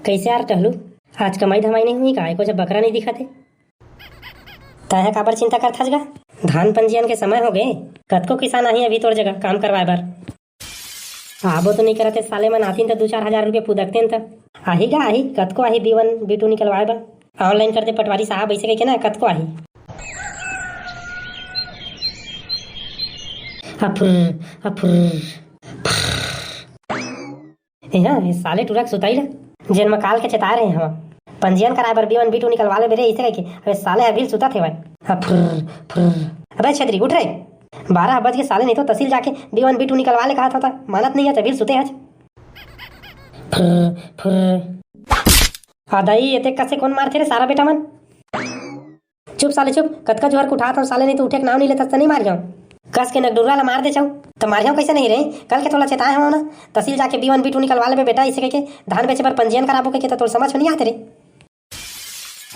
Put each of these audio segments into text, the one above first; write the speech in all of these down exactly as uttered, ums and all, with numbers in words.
कइसे यार टहलू, आज कमाई धमाई नइ होही का? एको जब बकरा नइ दिखत हे। तैं ह काबर चिंता करथस गा? धान पंजीयन के समय हो गे, कतको किसान आही अभी तोर जगह काम करवाए बर। आबो तो नइ करत हे साले मन, आतिन त दू चार हजार रुपया पुदकतेन त। आही गा आही, कतको आही B one B two निकलवाए बर। Online कर दे पटवारी साहब, अइसे कहिके ना कतको आही। अफुर, अफुर। ए हाँ, ए साले टुरा के सुताई ला, जेन म काल के चेताए रहे हवा, पंजीयन कराए बर B one B two निकलवा लेबे रे, अइसे कहिके। अबे साले अभी ले सुतत हेवय। अफुर, फुर। अबे छेदरी, उठ रे। बारह बज के साले, नइ तो तहसील जाके B one B two निकलवा ले कहत हव त मानत नइ हच, अभी ले सुते हच। फुर, फुर। आ दाई, एते कसे कोन मारथे रे सारा बेटा मन? चुप साले चुप, कतका जोर के उठात हव साले, नइ तो उठे के नाव नइ लेथस त नइ मारिहंव। कस के नगडुर्रा ला मार देथस। त मारिहंव कइसे नइ रे? कल के तोला चेताए हव ना, तहसील जाके B one B two निकलवा लेबे बेटा, अइसे कहिके धान बेचे बर पंजीयन कराबो कहिके, त तोला समझ में नइ आत रे।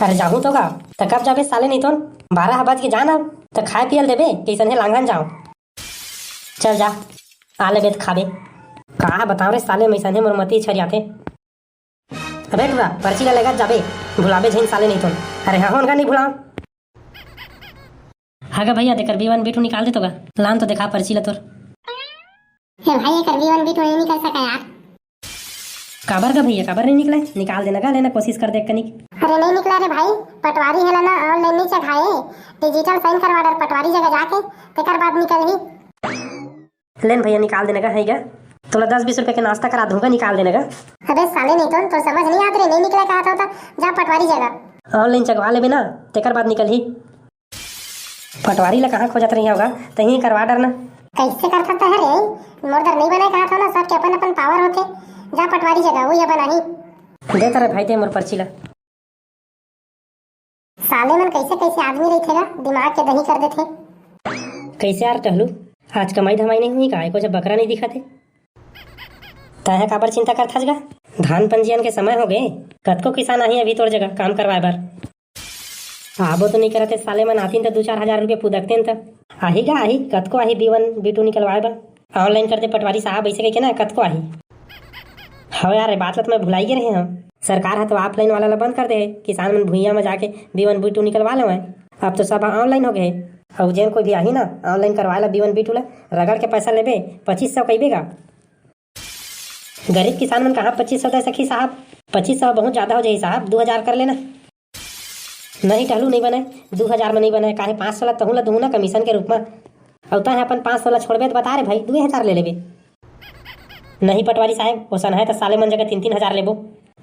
अरे जाहूं तो गा, त कब जाबे साले, नइ तो बारह बज के जान अब, त खाए पिए ल देबे, कइसने लांघन जाव। चल जा, आ लेबे त खाबे। का बतांव रे साले, मइसने मोर मती छरियाथे। अबे टुरा, पर्ची ला लेगत जाबे, भुलाबे झिन साले नइ तो। अरे हाँ, होन गा नइ भुलांव। हाँ गा भइया, तेकर B one B two निकाल दे तो गा। लान तो देखा पर्ची ला तोर। हे भाई, एकर B one B two नइ निकल सका यार। काबर गा भइया, काबर नइ निकले? निकाल देना गा, लेना कोशिश कर दे कनिक। अरे नइ निकला रे भाई, पटवारी हे ला ना online नइ चघाए, digital sign करवा डर पटवारी जगह जाके, तेकर बाद निकलही। लेन भइया, निकाल देना गा, हे गा। तोला दस बीस रुपया के नाश्ता करा दूंगा, निकाल देना गा। अबे साले नइ तो, तोर समझ नइ आत रे, नइ निकले कहत हव त जा पटवारी जगह। Online चघवा लेबे ना, तेकर बाद निकलही। पटवारी ला कहाँ खोजत रहिहव गा, तहीं करवा डर ना। कइसे करथस तैं रे? मोर दर नइ बनय कहत हव ना, सबके अपन अपन power होथे। जा पटवारी जगह, उही ह बनाही। दे त रे भाई, दे मोर पर्ची ला। साले मन कइसे कइसे आदमी रहिथे गा, दिमाग के दही कर देथे। कइसे यार टहलू, आज कमाई धमाई नइ होही का? एको जब बकरा नइ दिखत हे। तैं ह काबर चिंता करथस गा? धान पंजीयन के समय हो गे, कतको किसान आही अभी तोर जगह काम करवाए बर। आबो तो नइ करत हे साले मन, आतिन त दू चार हजार रुपया पुदकतेन त। आही गा आही, कतको आही B one B two निकलवाए बर। Online कर दे पटवारी साहब, अइसे कहिके ना कतको आही। हव यार, ए बात ल त मैं भुलाई गे रहे हंव। सरकार ह तो offline वाला ल बंद कर दे हे, किसान मन भुइयां म जाके B one B two निकलवा लेवय। अब तो सब ह online हो गे हे। अउ जेन कोई भी आही ना online करवाए ला B one B two ला, रगड़ के पैसा लेबे, पच्चीस सौ कहिबे गा। गरीब किसान मन कहाँ पच्चीस सौ दे सकही साहब? पच्चीस सौ बहुत ज्यादा हो जाही साहब, दू हजार कर लेना। नहीं टहलू, नइ बनय, दू हजार म नइ बनय, काहे पाँच सौ ला तहूँ ला दूहूँ ना commission के रूप म। अउ तैं ह अपन पाँच सौ ला छोड़बे त बता रे भाई, दुए हजार ले लेबे। नहीं पटवारी साहेब, ओसन हे त साले मन जगह तीन तीन हजार लेबो।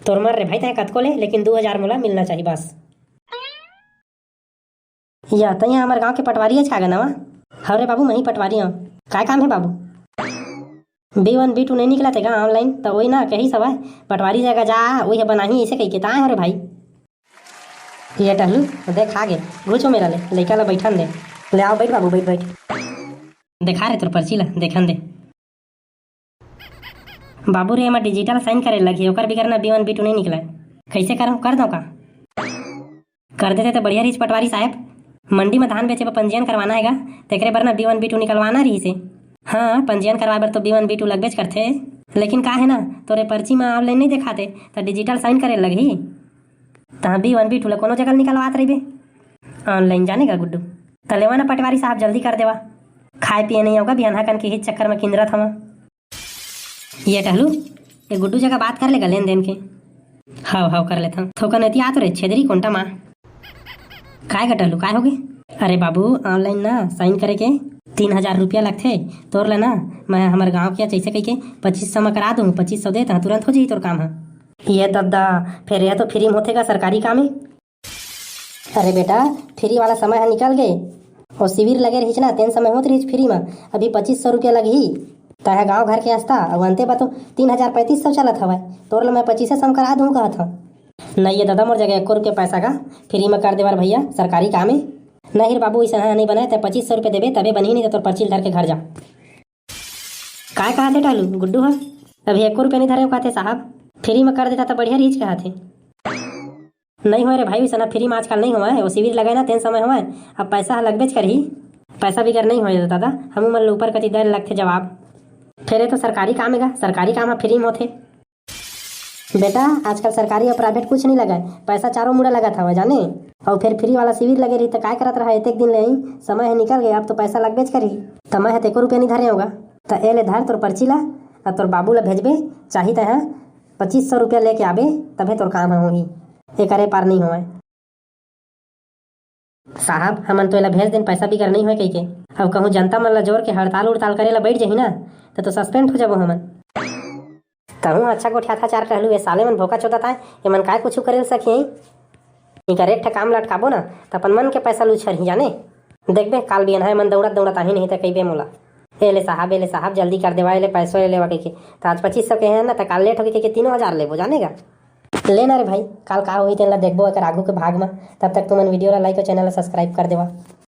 तोर मन रे भाई, तैं कतको ले, लेकिन दू हजार मोला मिलना चाही बस। या, तैं ह हमर गांव के पटवारी हच का गा नवा? हव रे बाबू, महीं पटवारी हंव। काय काम हे बाबू? B one B two नइ निकलत हे गा online, त ओही ना कहिस हवय, पटवारी जगह जा, ओही ह बनाही, अइसे कहिके त आए हंव रे भाई। ये टहलू, देख आ गे, घुचो मेरा ले, लइका ला बइठन दे। ले आव, बइठ बाबू, बइठ, बइठ। देखा रे तोर पर्ची ला, देखन दे। बाबू रे, एमा digital sign करे लगही, ओकर बिगर ना B one B two नइ निकलय। कइसे करंव, कर दंव का? कर देते त बढ़िया रहिस पटवारी साहेब। मंडी म धान बेचे बर पंजीयन करवाना हे गा, तेकरे बर ना B one B two निकलवाना रहिस हे। हाँ, पंजीयन करवाए बर तो B one B two लगबेच करथे, लेकिन का हे ना, तोरे पर्ची म online नइ देखात हे, त digital sign करे लगही। तहाँ B one B two ला कोनो जगह निकलवात रहिबे। Online जाने गा गुड्डू। त लेवा ना पटवारी साहब, जल्दी कर देवा। खाए पिए नइ अवगा, बिहान हकन के ही चक्कर म किंजरत हवा। ये टहलू, ये गुड्डू जगह बात कर लेगा लेन देन के। हव, हव, कर लेथंव। थोकन एती आ तो रे, छेदरी कोंटा माँ। काय गा टहलू, काय होगे? अरे बाबू, online ना sign करे के तीन हजार रुपया लगथे। तोर ला ना, मैं हमर गांव के जइसे कहिके पच्चीस सौ म करा दूँ, पच्चीस सौ दे तहाँ तुरंत हो जाही तोर काम ह। ये दद्दा, फेर यह तो free म होथे गा, सरकारी काम हे। अरे बेटा, free वाला समय ह निकल गे। ओ शिविर लगे रहिस ना, तेन समय होत रहिस free म। अभी पच्चीस सौ रुपया लगही। तैं ह गांव घर के हस त, अउ अंते बा तो तीन हजार पैंतीस सौ चलत हवय। तोर ल मैं पच्चीस सौ म करा दूं कहत हंव। नहीं ये ददा, मोर जगह एको रुपया पैसा का free म कर देवर भैया, सरकारी काम हे। नहीं रे बाबू, अइसन ह नहीं बनय, तैं पच्चीस सौ रुपया देबे तभे बनही, नहीं त तोर पर्ची ल धर के घर जा। काय कहत हे टहलू, गुड्डू ह? अभी एको रुपया नहीं धरे हो कहत हे साहब, free म कर देता त बढ़िया रहिस कहत हे। नहीं होय रे भाई, वइसना free म आजकल नहीं होवय, वो शिविर लगे ना तेन समय होवय, अब पैसा ह लगबेच करही। पैसा बिगर नहीं होय दादा, हमू मन ल ऊपर कति दे लगथे जवाब। फेर ये तो सरकारी काम हे गा, सरकारी काम ह free म होथे। बेटा, आजकल सरकारी अउ प्राइवेट कुछ नहीं लगय, पैसा चारों मुड़ा लगत हवय जाने। अउ फिर फ्री वाला शिविर लगे रही त काय करत रहा एतेक दिन ले ही? समय ह निकल गए, अब तो पैसा लगबेच करही। त मैं ह तेको रुपया नहीं धरे होगा। त ए ले धर तोर पर्ची ला, अब तोर बाबू ला भेजबे, चाही त ह पच्चीस सौ रुपया लेके आबे, तभे तोर काम ह होही, एकरे पार नहीं होवय। साहब, हमन तो एला भेज देन, पैसा बिगर नहीं होय कहिके। अब कहूँ जनता मन ला जोर के हड़ताल उड़ताल करे ला बैठ जाही ना, त तो सस्पेंड हो जाबो हमन। तहूँ अच्छा गोठियाथा चार कहलू, ए साले मन भोका चोदत आय, एमन काय कुछु करे ल सकिही? इकर एक ठा काम लटकाबो ना, त अपन मन के पैसा लूछरही जाने। देखबे, काल बियनहा एमन दौड़त दौड़त आही नहीं त कहिबे मोला। ए ले साहब, ए ले साहब, जल्दी कर देवा, ए ले पैसो ले लेवा कहिके। त आज पच्चीस सौ के हे ना, त काल लेट होगे कहिके तीनों हजार लेबो, जाने गा। ले ना रे भाई, काल का होही तेन ला देखबो एकर आगू के भाग म। तब तक तुमन वीडियो ला लाइक अउ चैनल ला सब्सक्राइब कर देवा।